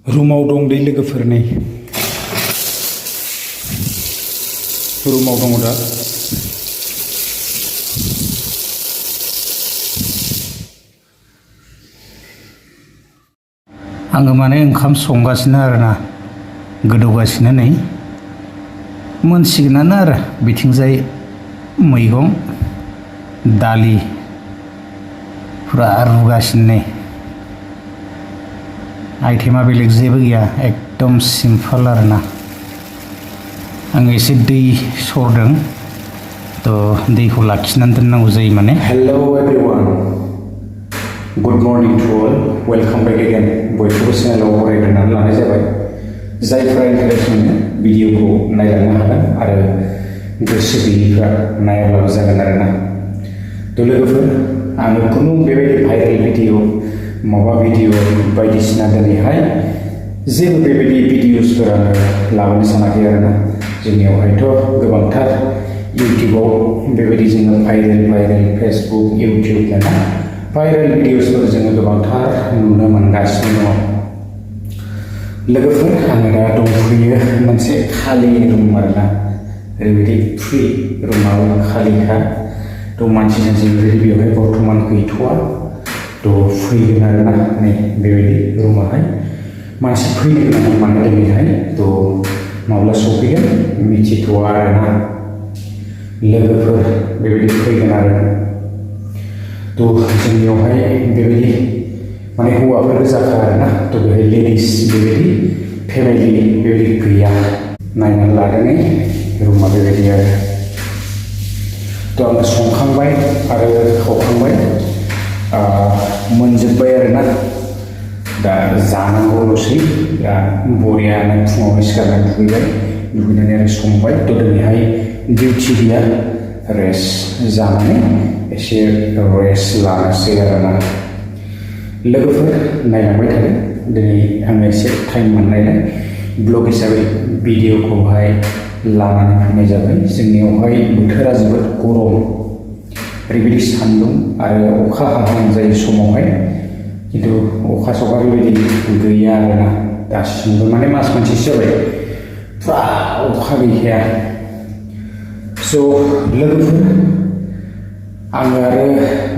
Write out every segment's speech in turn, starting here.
रुमाव दं दै लोगोफोरनि रुमाव दङ दा आङो माने ओंखाम संगासिनो आरोना गोदौगासिनो नै मोनसिगोनानो आरो बिथिंजाय मैगं दालि फुरा रुगासिनो नै आइटेमा बेलेग जेबो गैया एकदम सिम्पल आरोना आङो एसे दै सरदों थ' दैखौ लाखिनानै दोननांगौ जायो माने hello everyone good morning to all welcome back again बयखौबो चेनेलाव बरायग्रोनानै लानाय जाबाय जायफ्रा इन्टारेस्ट मोनो भिडिअखौ नायलांनो हागोन आरो गोसो गैयैफ्रा नायाब्लाबो जागोन आरोना थ' लोगोफोर आङो खुनु बेबायदि भाइरेल भिडिअ माबा भिडिअ बायदिसिना दिनैहाय जेबो बेबायदि भिडिअसफोर आङो लाबोनो सानाखै आरोना जोंनियावहायथ' गोबांथार इउटिउबाव बेबायदि जोङो भाइरेल फेसबुक इउटिउब ना भाइरेल भिडिअसफोर जोङो गोबांथार नुनो मोनगासिनो दङ लोगोफोर आङो दा दंफैयो मोनसे खालि रुम आरोना ओरैबायदि फ्रि रुमाव खालिखा थ' मानसि बेबायदि बेवहाय बर्थमान गैथ'वा थ' फैगोन आरोना नै बेबायदि रुमाहाय मानसि फैनो गोनां माने दिनैहाय थ' माब्ला सफैगोन मिथिथ'वा आरोना लोगोफोर बेबायदि फैगोन आरो थ' जोंनियावहाय बेबायदि माने हौवाफोर जाखा आरोना थ' बेहाय लेडिस बेबायदि फेमिलि बेबायदि गैया नायनानै लादों रुमा बेबायदि आरो थ' आङो संखांबाय आरो खावखांबाय मोनजोब्बाय आरोना दा जानांगौल'सै दा बरियानो फुङावनो सिखारनानै दुगैनानै आरो संबाय थ' दिनैहाय डिउटि गैया रेस्ट जानानै एसे रेस्ट लानोसै आरोना लोगोफोर नायलांबाय थादों दिनै आङो एसे टाइम मोननायलाय ब्लग हिसाबै भिडिअखौहाय लानानै फैनाय जाबाय जोंनियावहाय बोथोरा जोबोद गरम ओरैबायदि सान्दुं आरो अखा हाहां जायो समावहाय खिन्थु अखा सखा बेबायदि गैया आरोना दासिमबो माने मास मोनसेसो जाबाय फुरा अखा गैखाया स' लोगोफोर आङो आरो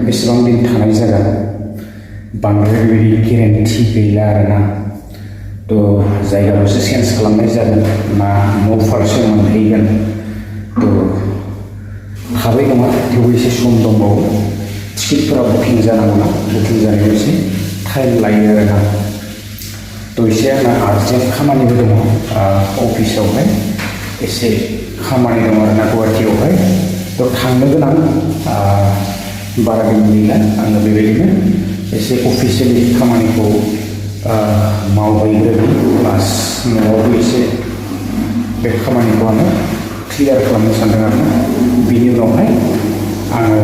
बेसेबां दिन थानाय जागोन बांद्राय बेबायदि गेरेन्टि गैला आरोना थ' जायगाखौसो चेन्ज खालामनाय जागोन ना न' फारसे मोनहैगोन थ' हाबाय नङा थेवबो एसे सम दंबावो टिकेटफोरा बुकिं जानांगौना बुकिं जानायाव एसे टाइम लायो आरोना थ' एसे आंना आर्जेन्ट खामानिबो दङ अफिसावहाय एसे खामानि दङ आरोना गुवाहाटियावहाय थ' थांनो गोनां बारा दिन गैला आङो बेबायदिनो एसे अफिसियेलि खामानिखौ मावहैग्रोगोन प्लास न'आवबो एसे बे खामानिखौ आङो क्लियार खालामनो सानदों आरोना बिनि उनावहाय आङो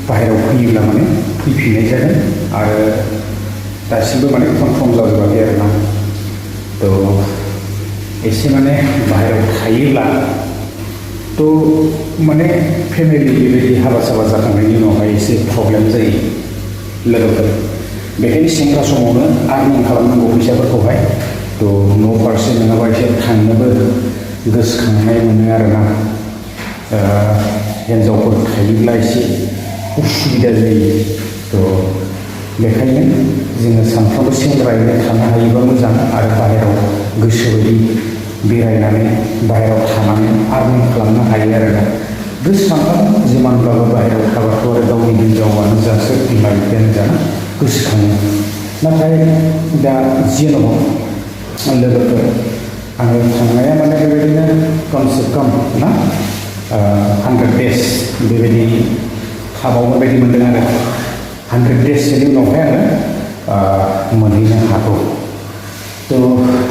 बाहेरायाव फैयोब्ला माने फैफिननाय जागोन आरो दासिमबो माने कनफार्म जाजोबाखै आरोना थ' एसे माने बाहेरायाव थायोब्ला थ' माने फेमिलि बेबायदि हाबा साबा जाखांनायनि उनावहाय एसे प्रब्लेम जायो लोगोफोर बेखायनो सेंग्रा समावनो आर्निं खालामनांगौ फैसाफोरखौहाय थ' न' फारसे नङाबा एसे थांनोबो गोसोखांनाय मोनो आरोना हिन्जावफोर थायोब्ला एसे उसुबिदा जायो थ' बेखायनो जोङो सानफ्रोमबो सेंग्रायैनो थानो हायोबा मोजां आरो बाहेरायाव गोसोबायदि बेरायनानै बाहेरायाव थानानै आर्निं खालामनो हायो आरोना गोसोखांगोन जिमानब्लाबो बाहेरायाव थाबाथ' आरो गावनि हिन्जावानो जा सोर बिमा बिफायानो जा गोसोखाङो नाथाय दा जेन'बा लोगोफोर आङो थांनाया माने बेबायदिनो कमसे कम ना 100 डेज बेबायदि थाबावनो बायदि मोनदों आरो 100 डेजसोनि उनावहाय आङो मोनहैनो हागौ थ'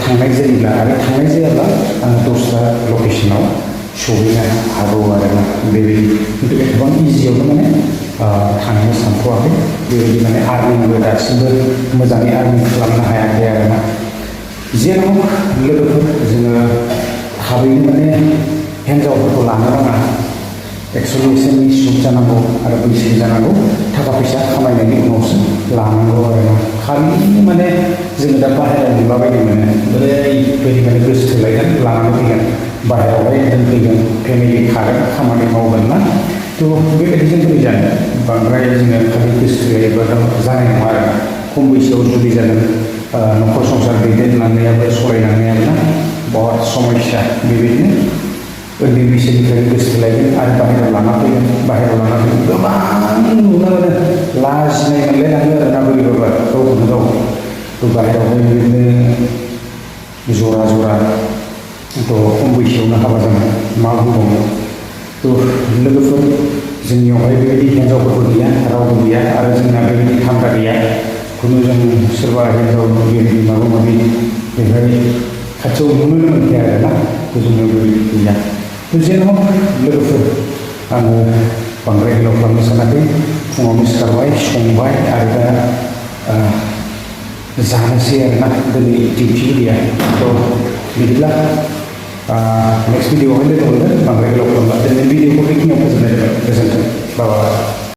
थांनाय जायोब्ला आरो थांनाय जायाब्ला आङो दस्रा लकेसनाव सहैनो हागौ आरोना बेबायदि खिन्थु एसेबां इजियावनो माने थांनो सानथ'वाखै बेबायदि माने आर्निंबो दासिमबो मोजाङै आर्निं खालामनो हायाखै आरोना जेराव लोगोफोर जोङो थाबैनो माने हिन्जावफोरखौ लानो नाङा एक्सुअलि एसे मिसुक जानांगौ आरो बैसो जानांगौ थाखा फैसा खामायनायनि उनावसो लानांगौ आरोना खालि माने जोङो दा बाहेरायाव नुलाबायनो मोनो ओरैबायदि माने गोसो थोलायगोन लानानै फैगोन बाहेरायावहाय दोनफैगोन फेमिलि खागोन खामानि मावगोन ना थ' बेबायदिजों बोरै जानो बांद्राय जोङो खालि गोसो थोलायोब्ला जानाय नङा आरो खम बैसोआव जुलि जादों न'खर संसार दैदेनलांनायाबो सलायलांनायाबो ना बहुत समस्या बेबायदिनो उन्दै बैसोनिफ्रायनो गोसो थोलायगोन आरो बाहेरायाव लाना फैगोन बाहेरायाव लाना फैगोन गोबां नुनो मोनो लाजिनाय मोनलायलाङो आरोना बोरैबाबा गावखौनो गाव थ' बाहेरायावहाय बेबायदिनो जरा जरा थ' खम बैसोआवनो हाबा जानाय मा बुंबावनो थ' लोगोफोर जोंनियावहाय बेबायदि हिन्जावफोरबो गैया रावबो गैया आरो जोंना बेबायदि थांखा गैया खुनु जों सोरबा हिन्जाव बेबायदि माबा माबि बेवहाय खाथियाव नुनोनो मोनखाया आरोना थ' जोंनियाव बेबायदि गैया थ' जेन' लोगोफोर आङो बांद्राय गोलाव खालामनो सानाखै फुङावनो सिखारबाय संबाय आरो दा जानोसै आरोना दिनै डिउटि गैया थ' बिदिब्ला नेक्स्ट भिडिअआवहाय लोगो मोनगोन बांद्राय गोलाव खालामला दिनै भिडिअखौ बेखिनियाव फोजोबनाय जाबाय गोजोन्थों बाबा